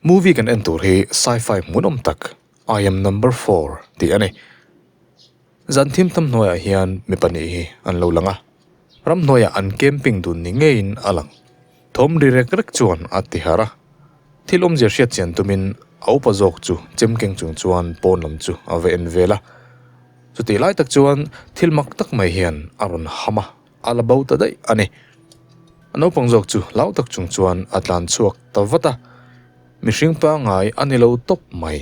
Movie kan en tur hi sci-fi hmuhnawm tak I am number 4 tih a ni. Zan thim tam hnuaiah hian mi pahnih hi an lo lang a, ramhnuaiah an camping dun ni ngeiin a lang. Thawm ri rek rek chuan a ti harh a, thil awmzia hriat chian tumin a upa zawk chu chem keng chung chuan pawn lam chu a va en vel a. Chutih lai tak chuan thil mak tak mai hian a rawn ham a, a la bo ta daih a ni. A naupang zawk chu hlau tak chung chuan a tlan chhuak ta vat a, mihring pangngai a ni lo tawp mai.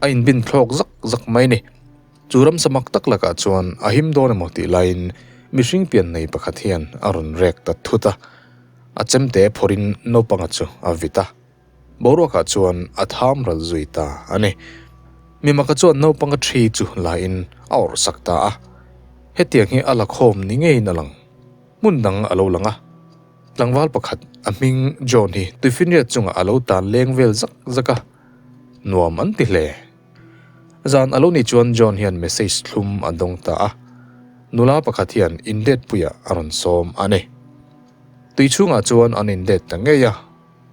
A inbin thlawk zak zak mai a ni. Chu ramsa mak tak lakah chuan a him dawn emaw tih laiin mihring pian nei pakhat hian a rawn rek ta thut a, a chemte phawrhin naupanga chu a vit a. Boruakah chuan a tham ral zui ta a ni. Mimaka chuan naupanga thi chu lain a awrh sak ta a. Hetiang hi a la khawm ni ngeiin a lang. Hmun dang a lo lang a. Tlangval pakhat a hming John hi tuifinriat chungah a lo tan leng vel zak zak a. Nuam an ti hle. Zan a lo nih chuan John hian message thlum a dawng ta a. Nula pakhat hian indetpuiah a rawn sawm a ni. Tui chhungah chuan an indet ta ngei a.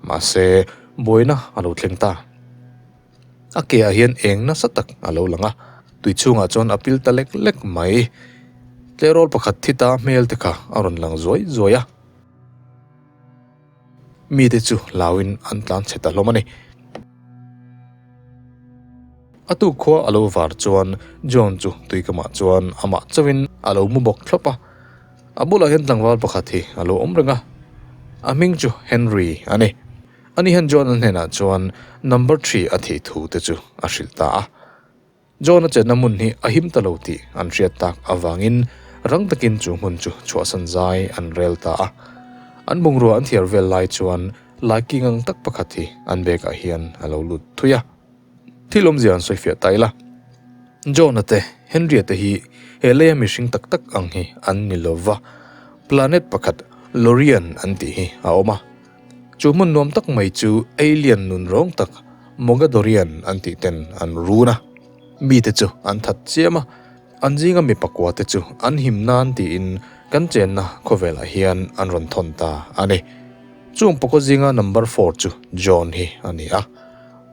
Mahse, buaina a lo thleng ta. A keah hian eng nasa tak a lo lang a, tui chhungah chuan a pil ta lek lek mai. Tleirawl pakhat thi ta hmel te kha a rawn lang zuai zuai a. Mite chu hlauin an tlan chhe ta hlawm a ni. A tuk khua a lo var chuan John chu tuikamah chuan amah chauhin a lo mu bawk thlawp a. A bulah hian tlangval pakhat hi a lo awm reng a, a hming chu Henry a ni. Ani hian John-a hnenah chuan number thi a thih thu te chu a hrilh ta a. John-a chenna hmun hi a him ta lo tih an hriat tak avangin rang takin chu hmun chu chhuahsan zai an rel ta a. An bungrua an thiar vel lai chuan laiking ang tak pakhat hi an bag ah hian a lo lut thui a. Thil awmzia an sawifiah ta ila. John-a te, Henry-a te hi he leia mihring tak tak ang hi an ni lo va, planet pakhat Lorien an tih hi a awm a. Chu hmun nuam tak mai chu alien nun rawng tak Mogadorian an tih ten an run a. Mite chu an that chiam a, an zinga mi pakua te chu an him nan tiin kan chenna khawvelah hian an rawn thawn ta a ni. Chung pakua zinga number 4 chu John hi a ni a.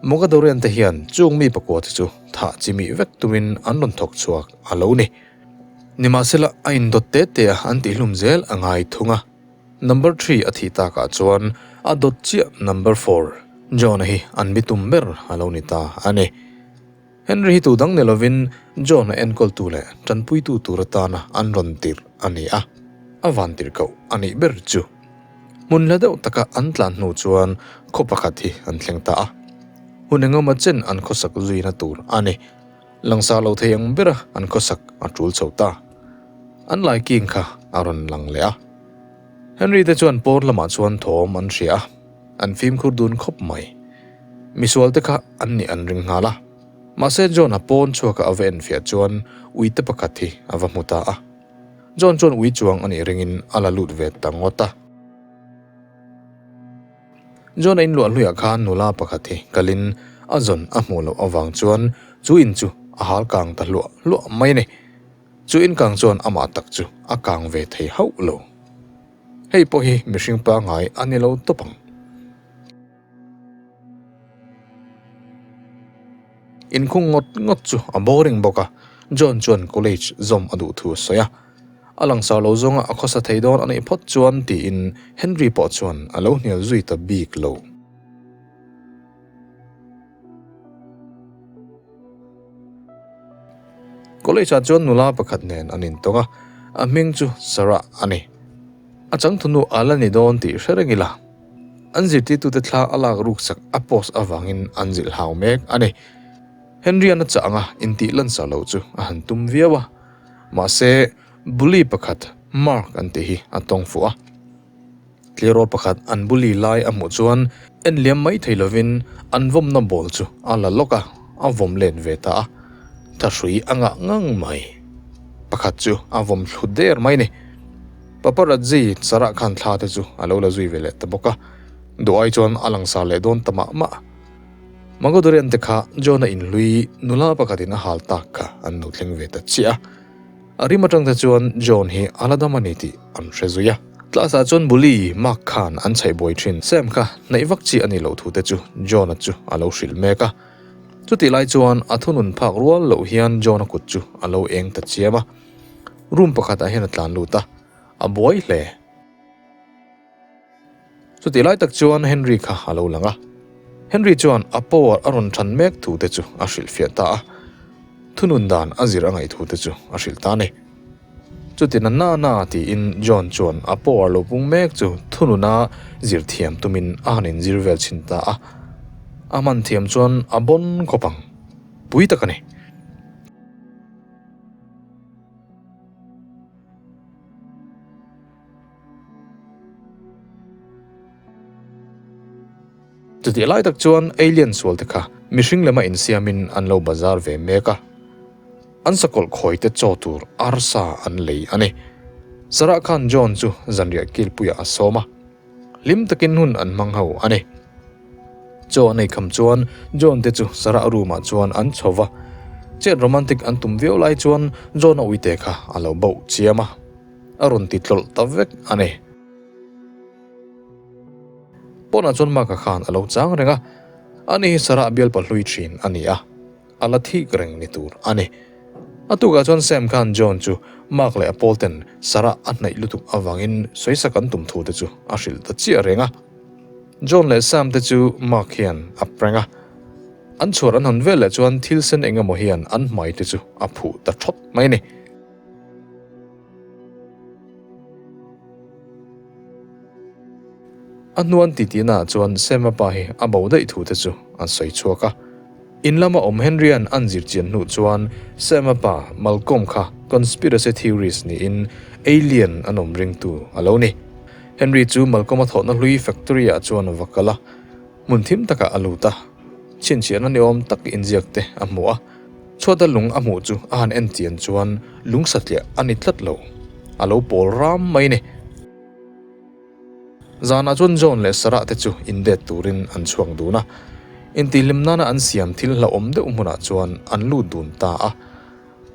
Mogadorian te hian chung mi pakua te chu thah chi mih vek tumin an rawn thawk chhuak a lo ni. Nimahsela a indawt te te a an tihhlum zel a ngai thung a. Number 3 a thih takah chuan a dawt chiah number 4 John-a hi an bitum ber a lo ni ta a ni. Henry hi tu dang ni lovin John-a enkawltu leh tanpuitu tur atana an rawn tirh a ni a, a van tirh koh a nih ber chu. Hmun hla deuh taka an tlan hnu chuan khaw pakhat hi an thleng ta a. Hun engemaw chen an khawsak zuina tur a ni. Langsar lo thei ang bera an khawsak a tul chho ta. An lai king kha a rawn lang leh a. Henry te chuan pawn lamah chuan thawm an hria a, an fimkhur dun khawp mai. Misual te kha an nih an ring nghal a. Mahse John-a pawn chhuaka a va enfiah chuan uite pakhat hi a va hmu ta a. John chuan ui chuang a nih ringin a la lut ve ta ngawt a. John-a inluah hluiah khan nula pakhat hi kalin a zawn a hmuh loh avang chuan chu in chu a hal kang ta hluah hluah mai a ni. Chu in kang chuan amah tak chu a kang ve thei hauh lo. Hei pawh hi mihring pangngai a ni lo tawp ang. Inkhung ngawt ngawt chu a boring bawk a, John chuan college zawm a duh thu a sawi a. A langsar lo zawnga a khawsa thei dawn a nih phawt chuan tiin Henry pawh chuan a lo hnial zui ta bik lo. College ah chuan nula pakhat nen an intawng a, a hming chu Sarah a ni. A changthunu a la ni dawn tih hre reng ila. An zirtirtute thla a lak ruk sak a post avangin an zilh hau mek a ni. Henry-a'n a chah anga intih lansa loh chu a han tum viau a, mahse bully pakhat Mark an tih hi a tawng fuh a. Tleirawl pakhat an bully lai a hmuh chuan en liam mai thei lovin an vawmna ball chu a la lawk a, a vawm let ve ta a. Thahrui a ngah ngang mai. Pakhat chu a vawm thlu der mai a ni. Paparazzi Sarah khan thla te chu a lo la zui ve leh ta bawk a, duh ai chuan a langsar leh dawn ta mah mah. Magodorian te kha John-a inhlui nula pakhatin a hal tak kha an lo thleng ve ta chiah a, a rim atang te chuan John hi a la dam a ni tih an hre zui a. Class ah chuan Bully, Mark khan an chhaih buai thin. Sam kha hnaih vak chi a nih loh thu te chu John-a chu a lo hrilh mek a. Chutih lai chuan a thunun phak rual loh hian John-a kut chu a lo eng ta chiam a. Room pakhat ah hian a tlan lut a, a buai hle. Chutih lai tak chuan Henry kha a lo lang a. Henry chuan a power a rawn than mek thu te chu a hrilhfiah ta a. Thunun dan a zir a ngaih thu te chu a hrilh ta a ni. Chuti na na na tiin John chuan a power lo pung mek chu thununa zir thiam tumin a han inzir vel chhin ta a. A hman thiam chuan a bawn khawp ang. Pui tak a ni. Chutih lai tak chuan alien sual te kha mihring lema insiamin an lo bazar ve mek a, an sakawlh khawi te chaw tur arsa an lei a ni. Sarah khan John chu zanriah kilpuiah a sawm a, hlim takin hun an hmang ho a ni. Chaw an ei kham chuan John te chu Sarah room ah chuan an chho va, chet romantic an tum viau lai chuan John a uite kha a lo bauh chiam a. A rawn ti tlawlh ta vek a ni. Pawnah chuan Mark-a khan a lo chang reng a, ani hi Sarah bialpa hlui thin a ni a, a la thik reng ni tur a ni. A tukah chuan Sam khan John chu Mark leh a pawl ten Sarah a hnaih lutuk avangin sawisak an tum thu te chu a hrilh ta chiah reng a. John leh Sam te chu Mark hian a prank a, an chhuar an hawn vel leh chuan thil sen eng emaw hian an hmai te chu a phuh ta thawt mai a ni. A hnuan titinaah chuan Sema pa hi a bo daih thu te chu an sawi chhuak a. In lama awm Henry-a'n an zir chian hnu chuan Sema pa Malcolm kha conspiracy theorist niin alien an awm ringtu a lo ni. Henry chu Malcolm-a thawhna hlui factory-ah chuan a va kal a, hmun thim takah a lut a, chhinchhiahna ni awm tak inziak te a hmu a. Chhuata lung a hmuh chu a han en chian chuan lung satliah a ni tlat lo, a lo pawl ram mai ni. Zanah chuan John leh Sarah te chu indet turin an chhuak dun a, intihhlim nana an siam thil hlauhawm deuh hmunah chuan an lut dun ta a.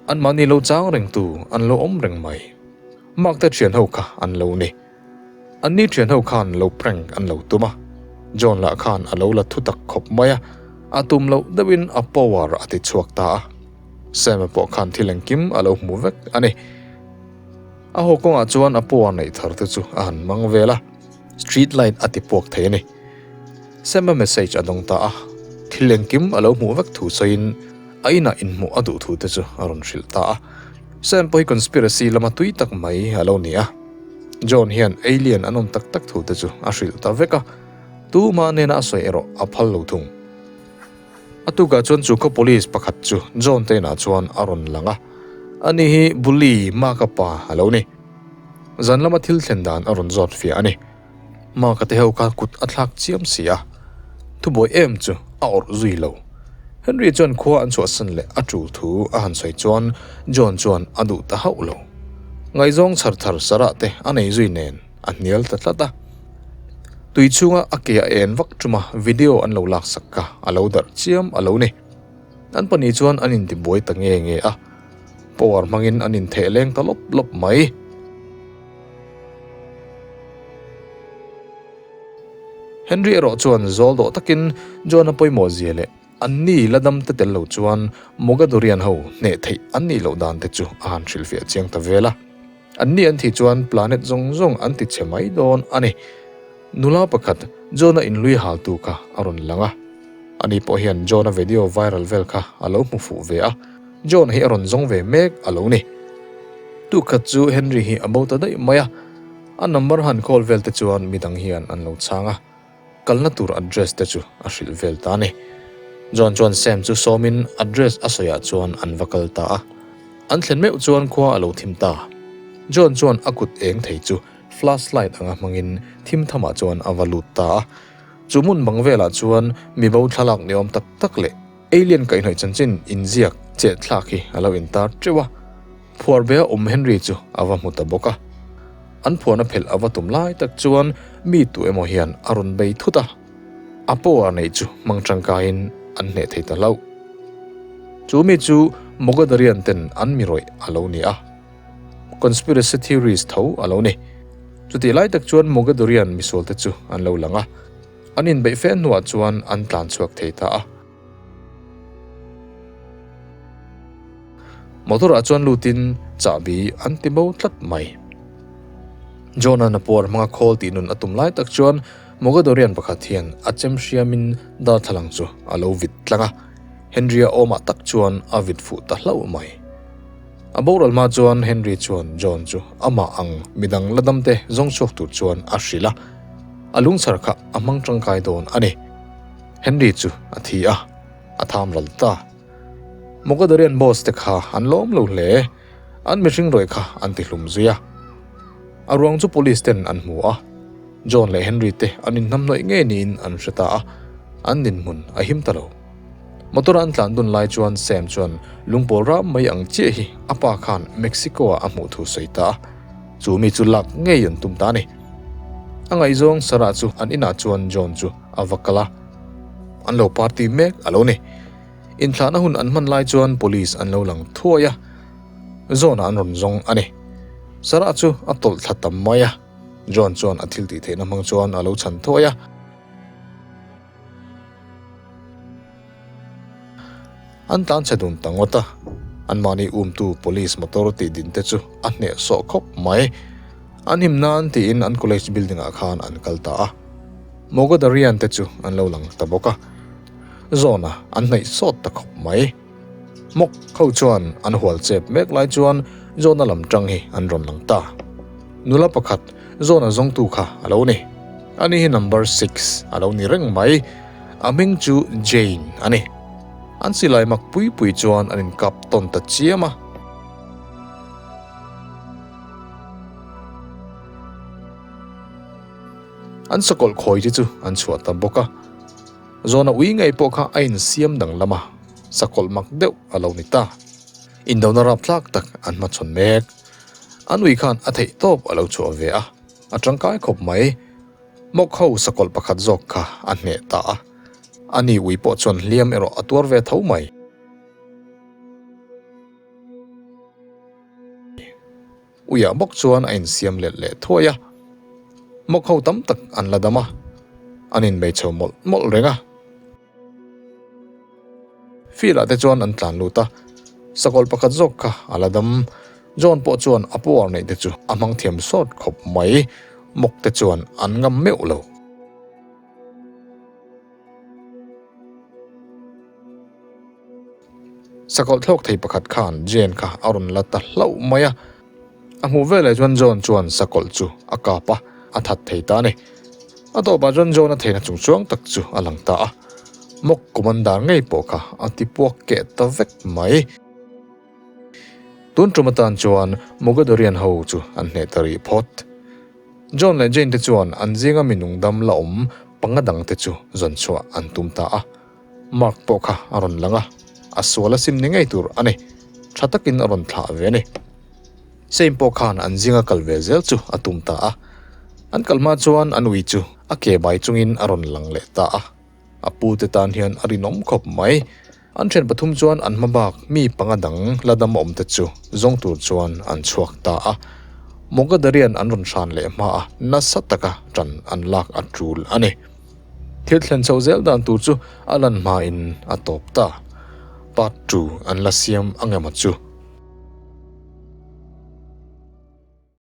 Anmahni lo chang rengtu an lo awm reng mai. Mark te thian ho kha an lo ni. Anni thian ho khan lo prank an lo tum a, John lah khan a lo la thu tak khawp mai a, a tum loh deuhin a power a ti chhuak ta a. Sam-a pawh khan thil engkim a lo hmu vek a ni. A haw kawngah chuan a power neih thar te chu a han hmang vel a, street light a ti puak thei a ni. Sam-a message a dawng ta a, thil engkim a lo hmuh vek thu sawiin a inah inhmuh a duh thu te chu a rawn hrilh ta a. Sam pawh hi conspiracy lama tui tak mai a lo ni a. John hian alien an awm tak tak thu te chu a hrilh ta vek a, tumah nena a sawi erawh a phal lo thung. A tukah chuan chu khaw police pakhat chu John te inah chuan a rawn lang a, ani hi Bully Mark-a pa a lo ni. Zan lama thil thlen dan a rawn zawt fiah a ni. Mark-a te ho kha kut a thlak chiam si a, thubuai em chu a awrh zui lo. Henry chuan khua an chhuahsan leh a tul thu a han sawi chuan John chuan a duh ta hauh lo. Ngaihzawng chhar thar sarah te a nei zui nen a hnial ta tlat a. Tui chhunga a ke a en vak tuma video an lo laksak kha a lo darh chiam a lo ni. An pahnih chuan an intibuai ta nge nge a, power hmangin an intheh leng ta lawp lawp mai. Henry erawh chuan zawl dawh takin John-a pawimawh zia leh anni la dam te tel lo chuan Mogadorian ho hneh theih an nih loh dan te chu a han hrilhfiah chiang ta vel a. Anni an thih chuan planet zawng zawng an ti chhe mai dawn a ni. Nula pakhat John-a inhlui haltu kha a rawn lang a. Ani pawh hian John-a video viral vel kha a lo hmu fuh ve a, John hi a rawn zawng ve mek a lo ni. Tukhat chu Henry hi a bo ta daih mai a, a number han call vel te chuan midang hian an lo chhang a, kalna tur address te chu a hrilh vel ta a ni. John chuan Sam chu sawmin address a sawiah chuan an va kal ta a. An thlen meuh chuan khua a lo thim ta. John chuan a kut eng thei chu flashlight anga hmangin thim thamah chuan a va lut ta a. Chu hmun bang velah chuan mibo thlalak ni awm tak tak leh alien kaihhnawih chanchin inziak chet thlak hi a lo intar teuh a. Phuar be a awm Henry chu a va hmu ta bawk a. An phuarna phelh a va tum lai tak chuan mi tu emaw hian a rawn bei thut a. A power neih chu hmang tangkaiin an hneh thei ta hlauh. Chu mi chu Mogadorian ten an mi rawih a lo ni a. Conspiracy theories tho a lo ni. Chutih lai tak chuan Mogadorian misualte chu an lo lang a, an inbeih fe hnuah chuan an tlan chhuak thei ta a. Motor ah chuan lutin chahbi an ti bo tlat mai. John-a'n a puar hmanga khawl tih nun a tum lai tak chuan Mogadorian pakhat hian a chem hriamin darthlalang chu a lo vit tlang a, Henry-a awmah tak chuan a vit fuh ta hlauh mai. A boral hma chuan Henry chuan John chu amah ang midang la damte zawng chhuak tur chuan a hrilh a, a lungchhar kha a hmang tangkai dawn a ni. Henry chu a thi a, a tham ral ta. Mogadorian boss te kha an lawm lo hle, an mihring rawih kha an ti hlum zui a. A ruang chu police ten an hmu a, John leh Henry te an inhnamhnawih ngei niin an hre ta a, an dinhmun a him ta lo. Motor a an tlan dun lai chuan Sam chuan lungpawl ram mai ang chiah hi a pa khan Mexico ah a hmuh thu sawi ta a, chu mi chu lak ngei an tum ta a ni. A ngaihzawng Sarah chu an inah chuan John chu a va kal a, an lo party mek a lo ni. Inthlahna hun an hman lai chuan police an lo lang thuai a, John-a an rawn zawng a ni. Sarah chu a tawlh thla tam mai a, John chuan a thil tih theihna hmang chuan a lo chhan thuai a. An tlan chhe dun ta ngawt a, anmahni umtu police motor tih din te chu a hnehsawh khawp mai. An him nan tiin an college building ah khan an kal ta a. Mogadarian te chu an lo lang ta bawk a. Zawna an hnaih sawt ta khawp mai. Mawk ho chuan an hual chep mek lai chuan Zawna lam tang hi an rawn lang ta. Nula pakhat Zawna zawngtu kha a lo ni. Ani hi number 6 a lo ni reng mai. A hming chu Jane a ni. An silai mak pui pui chuan an inkap tawn ta chiam a. An sakawlh khawi te chu an chhuah ta bawk a. Zawna ui ngei pawh kha a insiam danglam a, sakawlh mak deuh a lo ni ta. Indona rapthlak tak an hmachhawn mek. An ui khan a theih tawp a lo chhuah ve a, a tangkai khawp mai. Mawk ho sakawlh pakhat zawk kha a hneh ta a, ani ui pawh chuan hliam erawh a tuar ve tho mai. Uiah bawk chuan a insiam let leh thuai a, mawk ho tam tak an la dam a, an inbei chho mawlh mawlh reng a. Field ah te chuan an tlan lut a, sakawlh pakhat zawk kha a la dam. John pawh chuan a power neih te chu a hmang thiam sawt khawp mai, mawk te chuan an ngam meuh lo. Sakawlh thlawk thei pakhat khan Jane kha a rawn la ta hlauh mai a. A hmuh veleh chuan John chuan sakawlh chu a kap a, a that thei ta a ni. A tawpah chuan John a theihna chung chuang tak chu a lang ta a. Mawk commander ngei pawh kha a ti puak keh ta vek mai. Tun tum atan chuan Mogadorian ho chu an hneh ta rih phawt. John leh Jane te chuan an zinga mi nungdam la awm panga dang te chu zawn chhuah an tum ta a. Mark pawh kha a rawn lang a, a sual a sim ni ngei tur a ni. Tha takin a rawn thlah ve a ni. Same pawh khan an zinga kal ve zel chu a tum ta a. An kal hma chuan an ui chu a ke bai chungin a rawn lang leh ta a. A pu te tan hian a rinawm khawp mai. An thian pathum chuan an hma bak mi panga dang la dam awm te chu zawng tur chuan an chhuak ta a. Mogadarian an rawn hran leh hma a, nasa taka tan an lak a tul a ni. Thil thlen chhoh zel dan tur chu a lan hmain a tawp ta. Part 2 an la siam ang emaw chu.